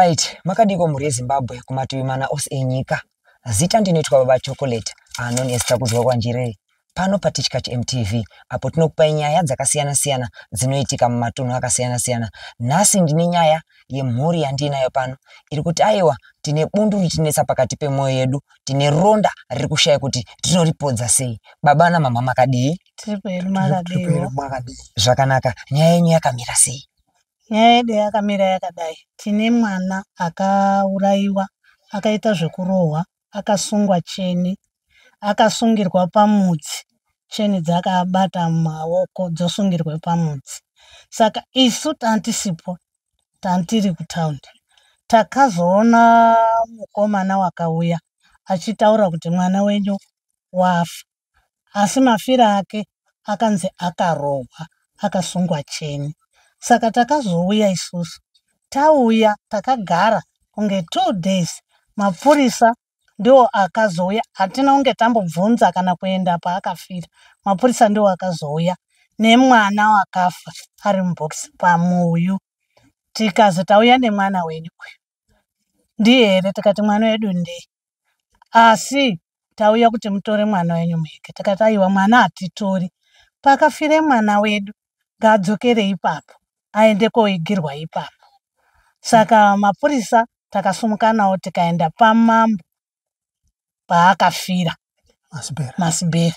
Right, makadiko mhuri yeZimbabwe kumativi mana ose enyika. Zita ndinoitwa Baba Chocolate, known as Takudzwa Kwanjirei. Pano paTichkach MTV apo tinokupai nyaya dzakasiyana-siyana dzinoitika mumatunhu akasiyana-siyana. Nhasi ndine nyaya yemhuri yandiinayo pano iri kuti aiwa tine bundu ritinetsa pakati pemwoyo yedu, tine ronda riri kushaya kuti tinoripodza sei. Baba namama makadii? Tiri pedu makadiwo. Zvakanaka. Nyaya yenyu yakamira sei? Nyaya yedu yakamira yakadai. Tine mwana akaurayiwa, akaita zvekurohwa, akasungwa cheni, akasungirwa pamudzi. Cheni dzakabata maoko dzosungirwe pamudzi. Saka isu tantisipo, tantiri kutaundi. Takazoona mukomana wakauya achitaura kuti mwana wenyu wafa. Asi mafiro ake akanzi akarohwa akasungwa cheni. Saka takazouya isusu. Tauya takagara kunge 2 days. Mapurisa ndiwo akazouya, hatina kunge tambobvunza kana kuenda paakafira. Mapurisa ndiwo akazouya nemwana wakafa ari mubhokisi pamuyu. Tikazi tauya nemwana wenyu uyu. Ndiye here? Tikati mwana wedu ndiye. Asi tauya kuti mutore mwana wenyu muike. Tikati aiwa mwana hatitori. Pakafire mwana wedu ngaadzokere ipapo aende koigirwa ipapo. Saka mapurisa takasumuka nawo tikaenda pamambo paakafira Masibhera.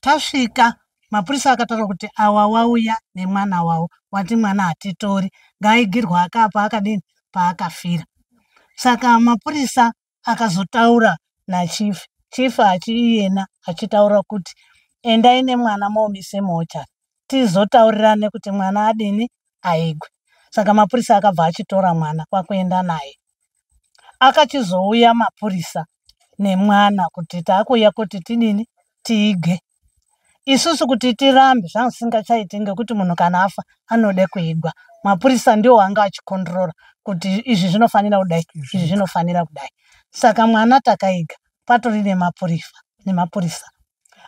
Tasvika mapurisa akataura kuti awa wauya nemwana wavo, wati mwana hatitori, ngaaigirwe akapa akadini paakafira. Saka mapurisa akazotaura nachief, chief achiiyena achitaura kuti endai nemwana moomise mochari tizotaurirane kuti mwana adini aigwe. Saka mapurisa akabva achitora mwana kwakuenda naye. Akachizouya mapurisa nemwana kuti taakuuya kuti tidini tiige. Isusu kuti tirambe zvanga zvisingachaiti ngekuti munhu kana afa anode kuigwa. Mapurisa ndiwo anga achikondrora kuti izvi zvinofanira kudai, izvi zvinofanira kudai. Saka mwana takaiga patori nemapurisa.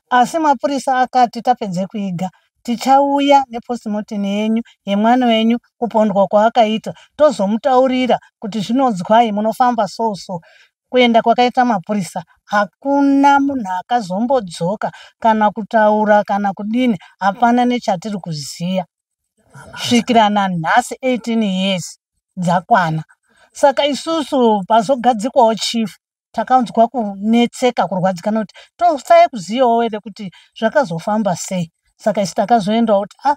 Asi mapurisa akati tapedze kuiga tichauya nepostmortem yenyu yemwana wenyu kupondwa kwaakaita tozomutaurira kuti zvinodzwai munofamba so so. Kuenda kwakaita mapurisa hakuna munhu akazombodzoka kana kutaura kana kudini, hapana nechatiri kuziya svikira nanhasi 18 years dzakwana. Saka isusu pazogadzikwawo chief takanzwa kunetseka kurwadzikana kuti tosaya kuziyawo here kuti zvakazofamba sei. Saka isu takazoendawo kuti ah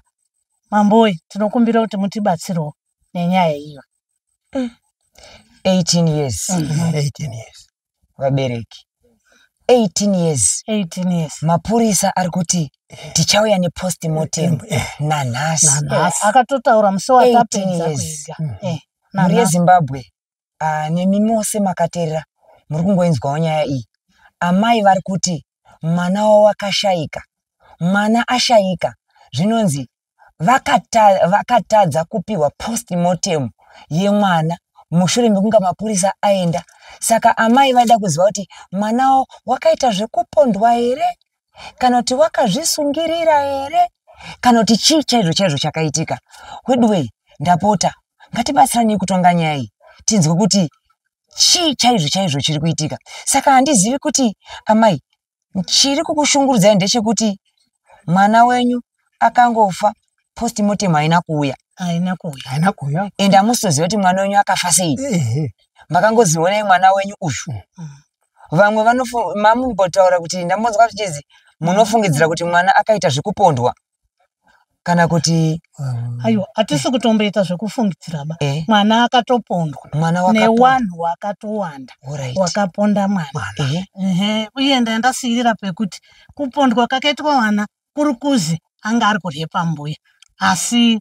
mamboi tinokumbira kuti mutibatsirewo nenyaya iyo. 18 years. 18 years. Vabereki. 18 years. 18 years. Mapurisa ari kuti tichauya nepostmortem nanhasi. Akatotaura musi watapedza kuiga. Mhuri yeZimbabwe nemi mose makateerera muri kungoinzwawo nyaya iyi. Amai vari kuti mwana wavo akashaika. Mwana ashaika zvinonzi vakatadza kupiwa postmortem yemwana mushure mekunge mapurisa aenda. Saka amai vaida kuziva kuti mwana wavo wakaita zvekupondwa here kana kuti wakazvisungirira here kana kuti chii chaizvo chaizvo chakaitika. Weduwei ndapota ngatibatsiranei kutonga nyaya iyi tinzwe kuti chii chaizvo chaizvo chiri kuitika. Saka handizivi kuti amai chiri kukushungurudzai ndechekuti mwana wenyu akangofa postmortem haina kuuya. Haina kuuya. Haina kuuya. Ende hamusizoziva kuti mwana wenyu akafa sei. Makangozionai mwana wenyu uyu. Vamwe mamumbotaura kuti ndambonzwa zvichizi munofungidzira kuti mwana akaita zvekupondwa kana kuti aiwa hatisi kutomboita zvekufungidzira ba. Mwana akatopondwa newanhu wakatowanda wakaponda mwana. Uye ndandasiyirira pekuti kupondwa kakaitwa mwana kuri kuzi anga ari kuryepa mbuya. Asi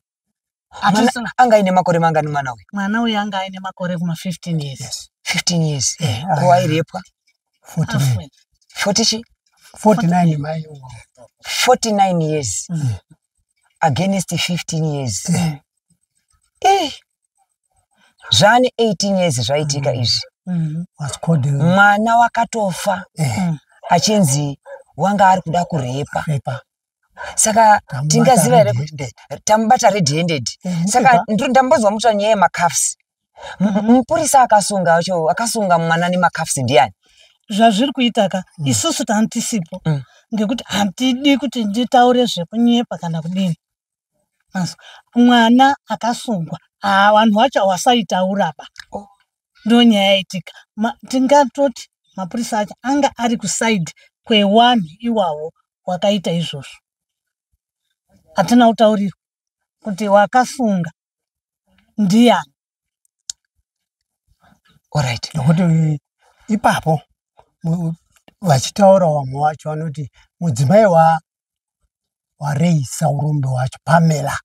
anga aine makore mangani mwana uyu? Mwana uyu anga aine makore kuma 15 years. Yes. 15 years. Ko airepwa? 49. 40 49 mai. 49 years. Against 15 years. Zvane 18 years zvaitika izvi. Mwana wakatofa achinzi wanga ari kuda kurepa. Saka tingaziva here tamubata red handed. Saka ndambonzwa mutsva nyaya yemacuffs. Mupurisa akasunga wacho, akasunga mwana nemakafs ndiani? Zvazviri kuita ka, isusu tantisipo ngekuti handidi kuti nditaure zvekunyepa kana kudini. Mazwa, mwana akasungwa, vanhu vacho hawasaitaura ba. Oh. Ndo nyaya yaitika. Tingatoti mapurisa acho anga ari kusaidi kwewanhu iwawo wakaita izvozvo. Hatina kutaurirwa kuti wakasunga ndiani. Alright. Nokuti ipapo vachitaura vamwe vacho vanoti mudzimai waRei Saurombe wacho, Pamela,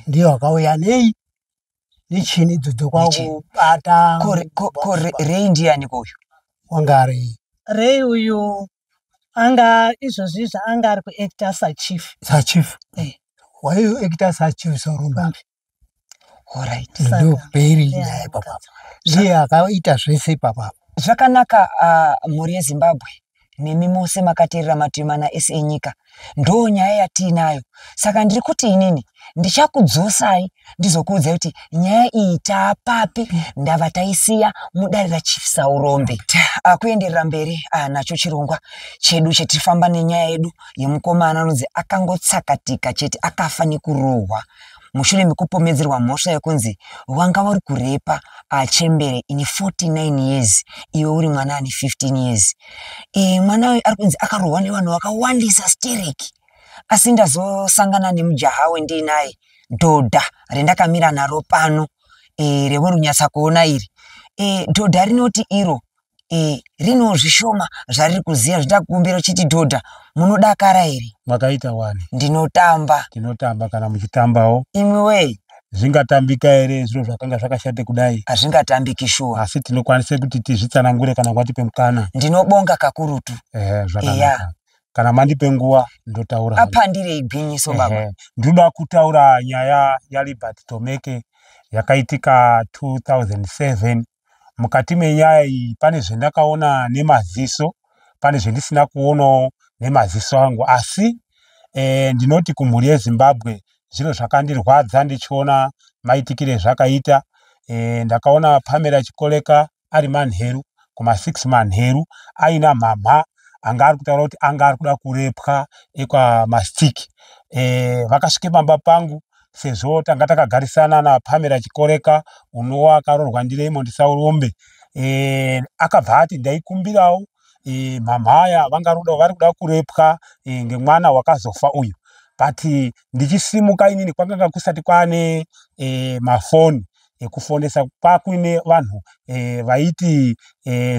ndiye wakauya nei nechini idzodzo kwakubata. Ko Rei ndiani koyu? Wanga ari Rei uyu anga izvozvi izvi anga ari kuacta sachief. Sachief. Waiacta sachief Saurombe. Alright. Ndo peri Yeah, nyaya ipapapo. mukadzi. Ndiye akaita zvese ipapapo. Zvakanaka, mhuri yeZimbabwe nemi mose makateerera mativi mana ese enyika, ndo nyaya yatiinayo. Saka ndiri kuti inini ndichakudzosai ndizokuudzai kuti nyaya iyi taapapi. Ndava taisiya mudare raChief Saurombe. Kuenderera mberi nacho chirongwa chedu chetifamba nenyaya yedu yemukomana anonzi akangotsakatika chete, akafa nekurohwa mushure mekupomedzerwa mhosva yekunzi wanga uri kurepa achembere ine 49 years, iwe uri mwana ane 15 years. Mwana uyu ari kunzi akarohwa nevanhu vakawandisa stereki, asi ndazosangana nemujaha wendiinaye, dhodha rendakamira naro pano, remuri kunyatsa kuona iri. Dhodha rinoti iro rino zvishoma zvariri kuziva zvindakukumbira uchiti, dhodha, munodakara here? Makaita wani. Ndinotamba. Tinotamba kana muchitambawo. Imwi wei. Zvingatambika here zviro zvakanga zvakashate kudai? Hazvingatambiki shuwa. Asi tinokwanisa kuti tizvitsanangure kana kwatipe mukana. Ndinobonga kakurutu. Ehe, zvakanaka. Kana mandipe nguva ndotaura. Apandirei gwinyiso, baba. Ehe, ndinoda kutaura nyaya yaLibert Tomeke yakaitika 2007. Mukati menyaya iyi pane zvendakaona nemaziso, pane zvendisina kuonawo nemaziso angu. Asi ndinoti kumhuri yeZimbabwe zviro zvakandirwadza ndichiona maitikire zvakaita. Ndakaona Pamela Chikoleka ari manheru kuma6 manheru aina mhamha anga ari kutaura kuti anga ari kuda kurepwa ekwaMastiki. Vakasvike pamba pangu sezvo tanga takagarisana naPamela Chikoreka unova akaroorwa ndiRaymond Saurombe. Akabva ati ndaikumbirawo mhamha aya vanga vari kuda kurepwa ngemwana wakazofa uyu. But ndichisimuka inini kwakanga kusati kwaane mafoni ekufonesa, kwakuine vanhu vaiti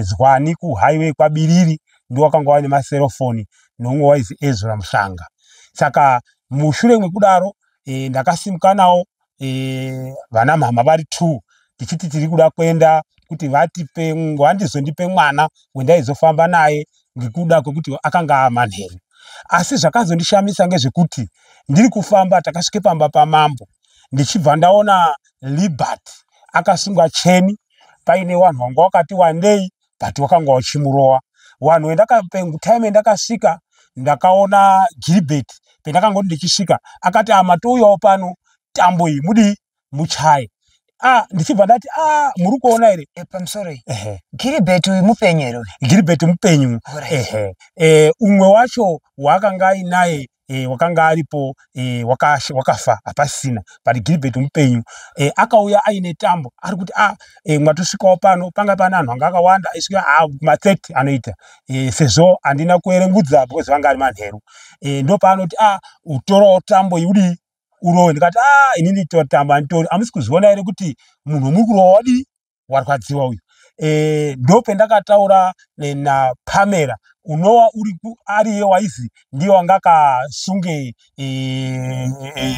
zwani kuhighway kwaBiriri ndiwo wakanga waine maserofoni neumwe waizi Ezra Muhlanga. Saka mushure mekudaro ndakasimuka nawo vana mhamha vari 2 tichiti tiri kuda kuenda kuti vatipe vandizondipe mwana wendaizofamba naye ngekuda kwekuti akanga amanheru. Asi zvakazondishamisa ngezvekuti ndiri kufamba takasvike pamba pamambo, ndichibva ndaona Libert akasungwa cheni paine vanhu vanga vakati wandei, but wakanga wachimurowa. Vanhu time yandakasvika ndakaona Gilbert. Pendakangoti ndichisvika akati, "Amatouyawo pano, tambo iyi mudii muchaye." Ah, ndichibva ndati, "Ah, muri kuona here?" Pamusoro, Ehe. Gilbert uyu mupenyu here uyu? Gilbert mupenyu. Alright. Ehe. Umwe wacho waakanga ainaye wakanga aripo wakafa, hapasina, but Gilbert mupenyu. Akauya aine tambo ari kuti, "Ah, mwatosvikawo pano." Panga pane anhu anga akawanda aisvika ma30 anoita, sezvo handina kuerengudza because vanga ari manheru. Ndopaanoti, "Ah, utorawo tambo iyi udii urowe." Ndikati, "Ah, inini tambo handitori. Hamusi kuzviona here kuti munhu muri kurowa wadii warwadziwa uyu?" Ndopendakataura naPamela unova ariye waizi ndiye wanga akasunge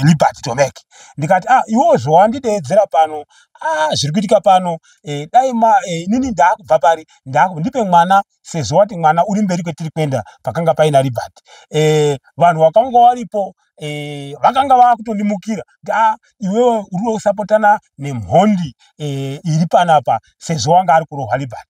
Libert Tomeke. Ndikati, "Ah, iwewo zvawandideedzera pano, ah, zviri kuitika pano, dai inini ndaakubva pari ndipe mwana sezvo wati mwana uri mberi kwetiri kuenda." Pakanga paina Libert, vanhu vakanga varipo vakanga vakutondimukira kuti, "Ah, iwewe uri kusapotana nemhondi iri panapa sezvo wanga ari kurohwa Libert."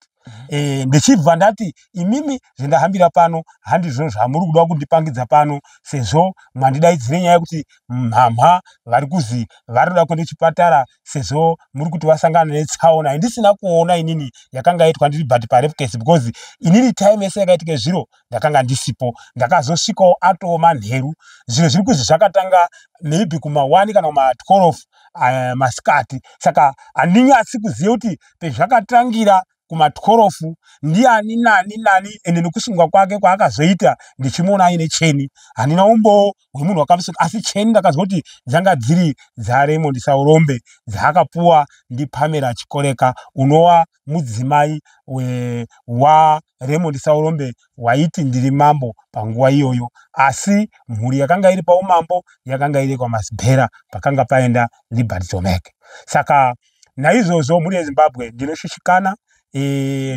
Ndichibva ndati imimi zvendahambira pano handizvo zvamuri kuda kundipangidza pano, sezvo mwandidaidzire nyaya yekuti mhamha vari kuzi vari kuda kuenda kuchipatara, sezvo muri kuti vasangana netsaona yandisina kuona inini yakanga yaitwa ndiri but parape case, because inini time yese yakaitika zviro ndakanga ndisipo. Ndakazosvikawo atoo manheru. Zviro zviri kuzi zvakatanga maybe kuma1 kana kuma12 masikati, saka handinyatsi kuziva kuti pezvakatangira kuma12 ndiani nani nani. Ende nekusungwa kwake kwaakazoita ndichimuona aine cheni, handina umbowo hwemunhu wakamusunga, asi cheni ndakazwa kuti dzanga dziri dzaRaymond Saurombe dzaakapuwa ndiPamela Chikoreka, unova mudzimai waRaymond Saurombe waiti ndiri mambo panguva iyoyo. Asi mhuri yakanga iri paumambo yakanga iri kwaMasibhera pakanga paenda Liberty Tomeke. Saka naizvozvo mhuri yeZimbabwe, ndinoshushikana.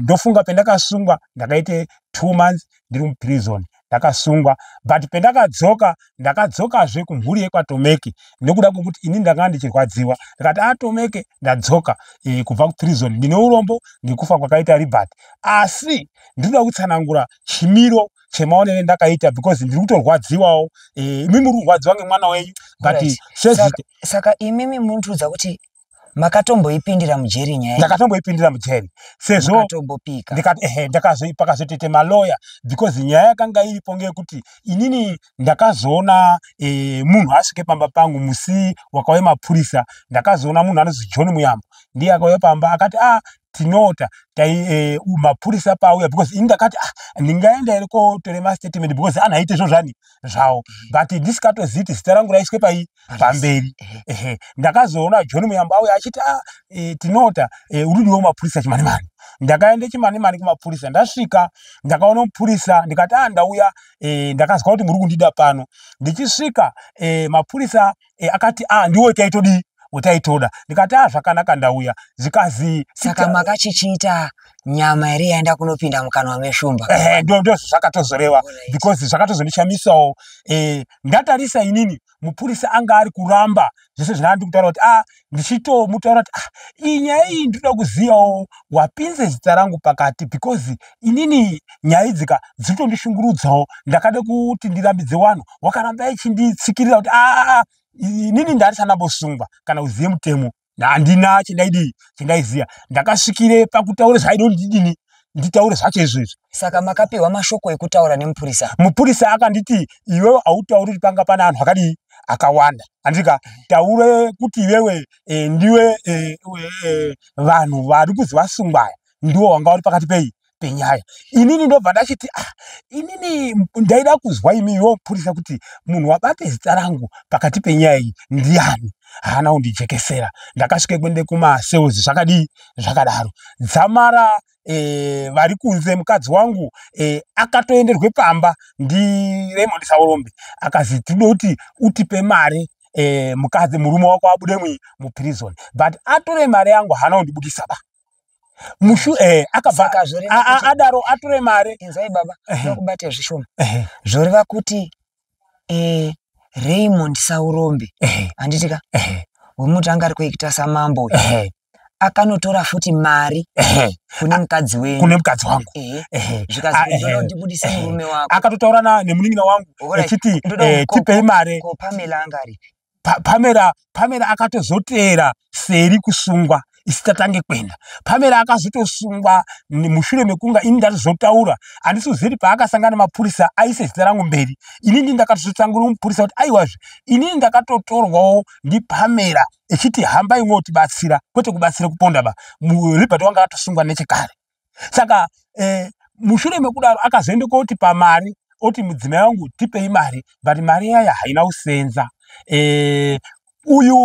Ndofunga pendakasungwa ndakaite 2 months ndiri muprison ndakasungwa, but pendakadzoka ndakadzokazve kumhuri yekwaTomeke nekuda kwekuti ini ndakanga ndichirwadziwa. Ndikati, "Atomeke, ndadzoka kubva kuprison, ndine urombo ngekufa kwakaita Liberty, asi ndinoda kutsanangura chimiro chemaonero endakaita because ndiri kutorwadziwawo." Imi muri kurwadziwa ngemwana wenyu, but sezvite Saka imimi mundiudza kuti makatomboipindira mujeri nyaya iyi? Ndakatomboipindira mujeri sezvo Mukatombopika. Ndikati ehe, pakazotoite maloya, because nyaya yakanga iripo ngeyekuti inini ndakazoona munhu asvike pamba pangu musi wakauya mapurisa. Ndakazoona munhu anonzi John Muyambo, ndiye akauya pamba akati, "Ah, tinota tai mapurisa pauya," because ini ndakati, "Ah, ndingaenda here kotore mastatement?" Because anhu aite izvo zvani zvavo, but ndisikatozivi kuti zita rangu raiswe pai pamberi. Ehe, ndakazoona John Muyambo auya achiti, "Ah, tinota uridiwo mapurisa chimanimani." Ndakaenda chimanimani kumapurisa. Ndasvika ndakaona mupurisa, ndikati, "Ah, ndauya, ndakazwa kuti muri kundida pano." Ndichisvika mapurisa akati, "Ah, ndiwo taitodii wetaitoda." Ndikati, "Ah, zvakanaka, ndauya." Zvikazi Saka makachichiita nyama here yaenda kunopinda mukanwa meshumba? Ehe, ndo zvakatozoreva because zvakatozondishamisawo. Ndatarisa inini mupurisa anga ari kuramba zvese zvandiri kutaura kuti, ah, ndichitomutaura kuti, "Ah, iyi nyaya iyi ndinoda kuzivawo wapinze zita rangu pakati, because inini nyaya idzika dziri kutondishungurudzawo. Ndakade kuti ndirambidze vanhu, wakaramba ichinditsikirira kuti, ah, inini ndandisandambosungwa kana kuzive mutemo, handina chendaidii chendaiziva. Ndakasvikire pakutaura zvaida kuti ndidini, nditaure zvacho izvozvo." Saka makapiwa mashoko ekutaura nemupurisa? Mupurisa akanditi, "Iwewe hautauri kuti panga pane anhu akadii akawanda, handika? Taure kuti iwewe ndiwe vanhu vari kuzi vasungwaya ndiwo wanga uri pakati pei penyaya." Inini ndobva ndachiti, "Ah, inini ndaida kuzwa imi iwe mupurisa kuti munhu wabate zita rangu pakati penyaya iyi ndiani." Haana kundijekesera. Ndakasvike kuende kumacells zvakadii zvakadaro. Dzamara vari kunze, mukadzi wangu akatoenderwe pamba ndiRaymond Saurombe, akazi, "Tinoda kuti utipe mari, mukadzi murume wako abude muprison." But atore mari yangu, haana kundibudisa ba mushu akabva Saka zvoreva adaro atore mari. Inzwai baba, ndokubate zvishoma. Ehe. Zvoreva kuti Raymond Saurombe, handiti ka, wemuti anga ari kuita samambo uyu, akanotora futi mari kune mukadzi wenyu? Kune mukadzi wangu. Zvikazi, Ah, "Ndoda kuti ndibudise murume wako." Akatotaura nemunin'ina wangu echiti, Ndoda "Tipei mari." Ko Pamela anga aripi? Pamela akatozoteera seri kusungwa isi tatange kuenda. Pamela akazotosungwa mushure mekunga ini ndatozotaura. Handisi kuziva kuti paakasangana nemapurisa aise zita rangu mberi. Inini ndakatozotsanangura mupurisa kuti, "Aiwazve, inini ndakatotorwawo ndiPamela echiti hambai mwotibatsira, kwete kubatsira kuponda ba." Liberty wanga akatosungwa nechekare. Saka mushure mekudaro akazoenda koti pamari oti, "Mudzimai wangu, tipei mari," but mari yaya haina kusenza. Uyu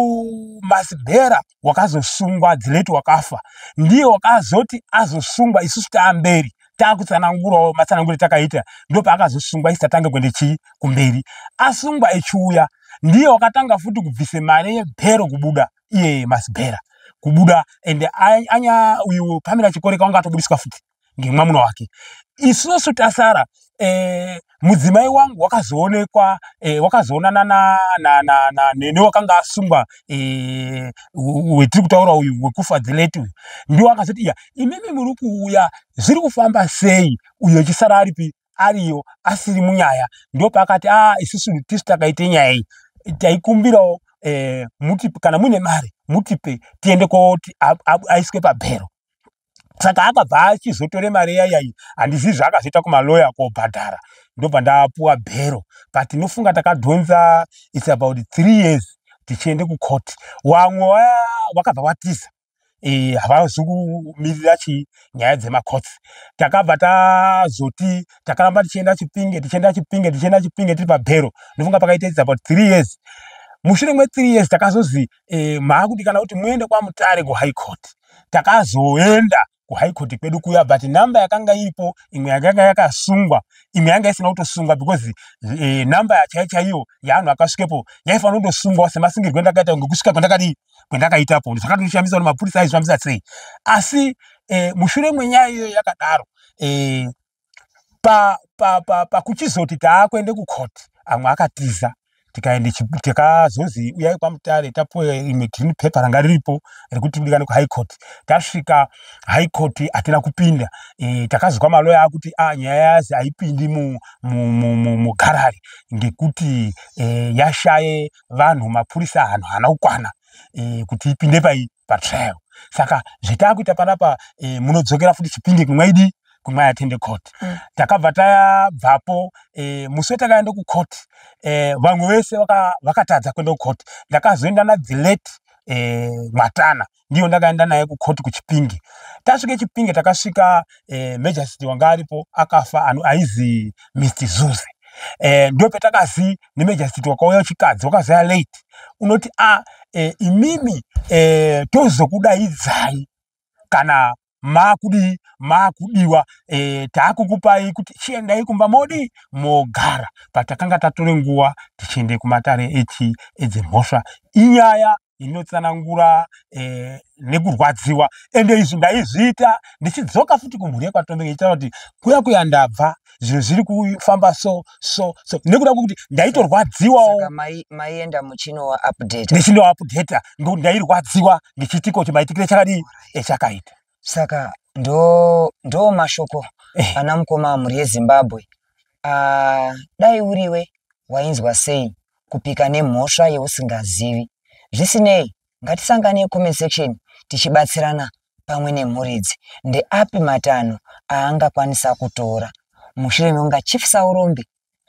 Masibhera wakazosungwa dzileti wakafa, ndiye wakazoti azosungwa isusu taamberi taakutsanangurawo matsananguro takaita, ndopaakazosungwa isi tatange kuende chii kumberi. Asungwa echiuya, ndiye wakatanga futi kubvise mari yebhero kubuda, iye Masibhera kubuda, ende anya uyu Pamela Chikoreka wanga atobudiswa futi. Ngemwamuna wake. Isusu tasara, mudzimai wangu wakazoonekwa, wakazoonana newakanga asungwa, wetiri kutaura uyu wekufa dzileti uyu, ndiwo akazoti, iya, imimi muri kuuya, zviri kufamba sei? Uyo achisara aripi? Ariyo asiri munyaya. Ndopaakati, a isusu tisu takaite nyaya iyi, taikumbirawo muti kana muine mari mutipe tiende koti aiswe pabhero. Saka akabva achizotore mari yaiyai, handizivi zvaakazoita kumaloya kobhadhara, ndobva ndapuwa bhero. But inofunga takadhonza, it's about 3 years tichiende kukoti. Wamwe waya wakabva watiza, havazi kumirira chi nyaya dzemakotsi. Takabva tazoti takaramba tichienda Chipinge, tichienda Chipinge, tichienda Chipinge tiri pabhero. Ndofunga pakaita, it's about 3 years. Mushure mwe3 years takazozi maakudikana kuti muende kwaMutare kuHigh Court. Takazoenda kuHigh Court kwedu kuya, but namba yakanga iripo, imwe yakanga yakasungwa, imwe yanga isina kutosungwa, because namba chaiyo chaiyo yaanhu akasvikepo yaifanira kutosungwa semasungirwo endakaita, ngekusvika kwandakadii, kwandakaitapo. Zvakatoshamisa kuti mapurisa aizvifambisa sei. Asi mushure mwenyaya iyoyo yakadaro, pakuchizoti taakuende kukoti, amwe akatiza. Tikaende, tikazozi uyai kwaMutare, tapuwa imwe green paper ranga riripo rekuti tidikane kuHigh Court. Tasvika High Court, hatina kupinda. Takazwa maloya akuti a nyaya yazi haipindi mugallery ngekuti yashaye vanhu, mapurisa, hanhu haana kukwana kuti ipinde pai patrial. Saka zvetaakuita panapa, munodzokera futi Chipinge kumwaidi kumwayatende court. Takabva tabvapo. Musi wetakaenda kucourt, vamwe vese vakatadza kuenda kucourt. Ndakazoenda nadhi late Mwatana, ndiyo ndakaenda naye kucourt kuChipinge. Tasvike Chipinge, takasvika, magistrate wanga aripo akafa, aizi Mr Zuze. Ndopetakazi nemagistrate wakauya chikadzi, wakazoya late, unoti a imimi tozokudaidzai kana makudi makudiwa, taakukupai kuti chiendai kumba modi mogara. Patakanga tatore nguva tichiende kumatare echi edzemhosva. Inyaya inotsanangura nekurwadziwa. Ende izvi ndaizviita ndichidzoka futi kumhuri yekwaTombeke, ichitaura kuti kuya kuya ndabva, zvinhu zviri kufamba so so so, nekuda kwekuti ndaitorwadziwawo. Saka maienda muchinowa update? Ndichinoupdata ngekuti ndairwadziwa ngechiitiko chimaitikire chakadii echakaita. Saka ndo mashoko ana mukoma, mhuri yeZimbabwe. Dai uriwe wainzwa sei kupika nemhosva yeusingazivi? Zvisinei, ngatisangane comment section tichibatsirana pamwe nemhuri idzi. Ndeapi matanho aangakwanisa kutora mushure mekunga Chief Saurombe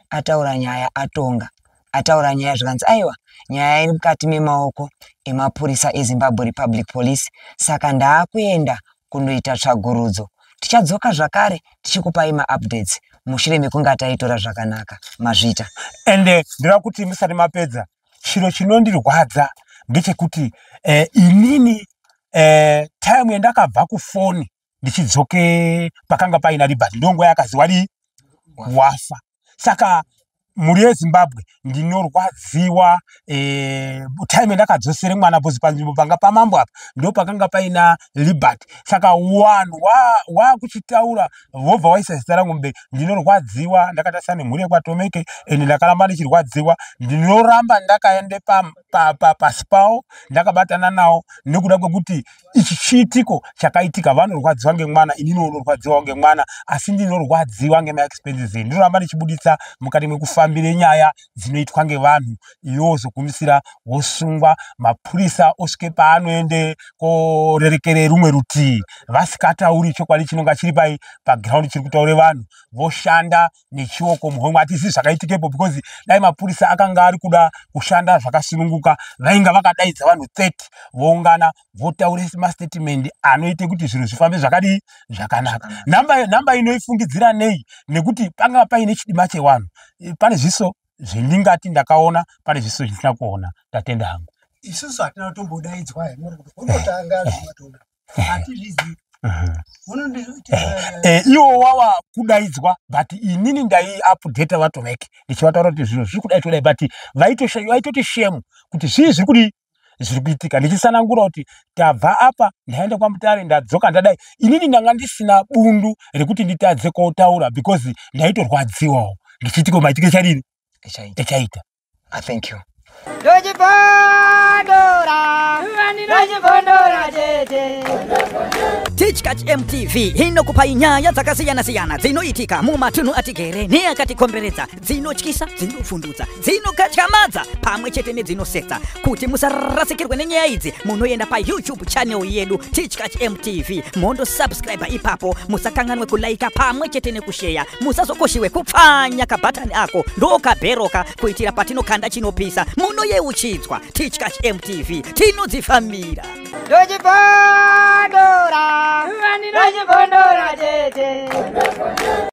ataura nyaya, atonga, ataura nyaya, zvikanzi aiwa, nyaya iri mukati memaoko emapurisa eZimbabwe Republic Police, saka ndaakuenda kundoita tsvagurudzo. Tichadzoka zvakare tichikupai maupdates mushure mekunge taitora zvakanaka. Mazvita. Ende ndinoda kuti musati mapedza, chiro chinondirwadza ndechekuti inini time yandakabva kufoni ndichidzoke pakanga paina Liberty, ndonguva yakazi wadii, wafa. Saka mhuri yeZimbabwe, ndinorwadziwa. Time yandakadzosere mwana bhozi panzvimbo panga pamambo apa, ndo pakanga paina Liberty. Saka vanhu wakuchitaura vobva waisa zita rangu mberi. Ndinorwadziwa. Ndakatasana nemhuri yekwaTomeke, ende ndakaramba ndichirwadziwa. Ndinoramba ndakaende pasi pavo, ndakabatana nawo, nekuda kwekuti ichi chiitiko chakaitika, vanorwadziwa ngemwana, inini unorwadziwawo ngemwana, asi ndinorwadziwa ngemaexpenses. Ndinoramba ndichibuditsa mukati mekufambire nyaya dzinoitwa ngevanhu, iwe wozogumisira wosungwa, mapurisa osvike paanoende korerekere rumwe rutivi, vasikatauri chokwadi chinonga chiri pai paground chiri kutaure vanhu, voshanda nechioko muhomwe. Hatisi zvakaitikepo, because dai mapurisa akanga ari kuda kushanda zvakasununguka, vainga vakadaidza vanhu 30, voungana, votaure mastatement anoite kuti zvinhu zvifambe zvakadii, zvakanaka. Namba inoifungidzira nei? Nekuti panga paine chidima chevanhu. Pane zviso zvendingati ndakaona, pane zviso zvisina kuona. Ndatenda hangu. Isusu hatina kutombodaidzwa muri kuti kundotanga zvimatona, hatizvizivi. Iwo wawa kudaidzwa, but inini ndaiupdata vaTomeke ndichivataura kuti zvinhu zviri kudai, kudai, but vaitoti shame kuti zvii zviri kudii. Zviri kuitika ndichisanangura kuti tabva apa, ndaenda kwaMutare, ndadzoka, ndadai. Inini ndanga ndisina bundu rekuti nditadze kotaura because ndaitorwadziwawo ndichiti ko maitike chadini echaita. Ah, thank you. Tichkach MTV inokupai nyaya dzakasiyana-siyana dzinoitika mumatunhu atigere neakatikomberedza, dzinotyisa, dzinovhundutsa, dzinokatyamadza pamwe chete nedzinosetsa. Kuti musarasikirwe nenyaya idzi, munoenda paYouTube channel yedu Tichkach MTV, mondosubscribe ipapo. Musakanganwe kulaika pamwe chete nekusheya. Musazokoshiwe kupfanya kabhatani ako ndokabheroka kuitira patinokanda chinopisa munoyeuchidzwa. Tichkach MTV, tinodzifambira. Ndochibva.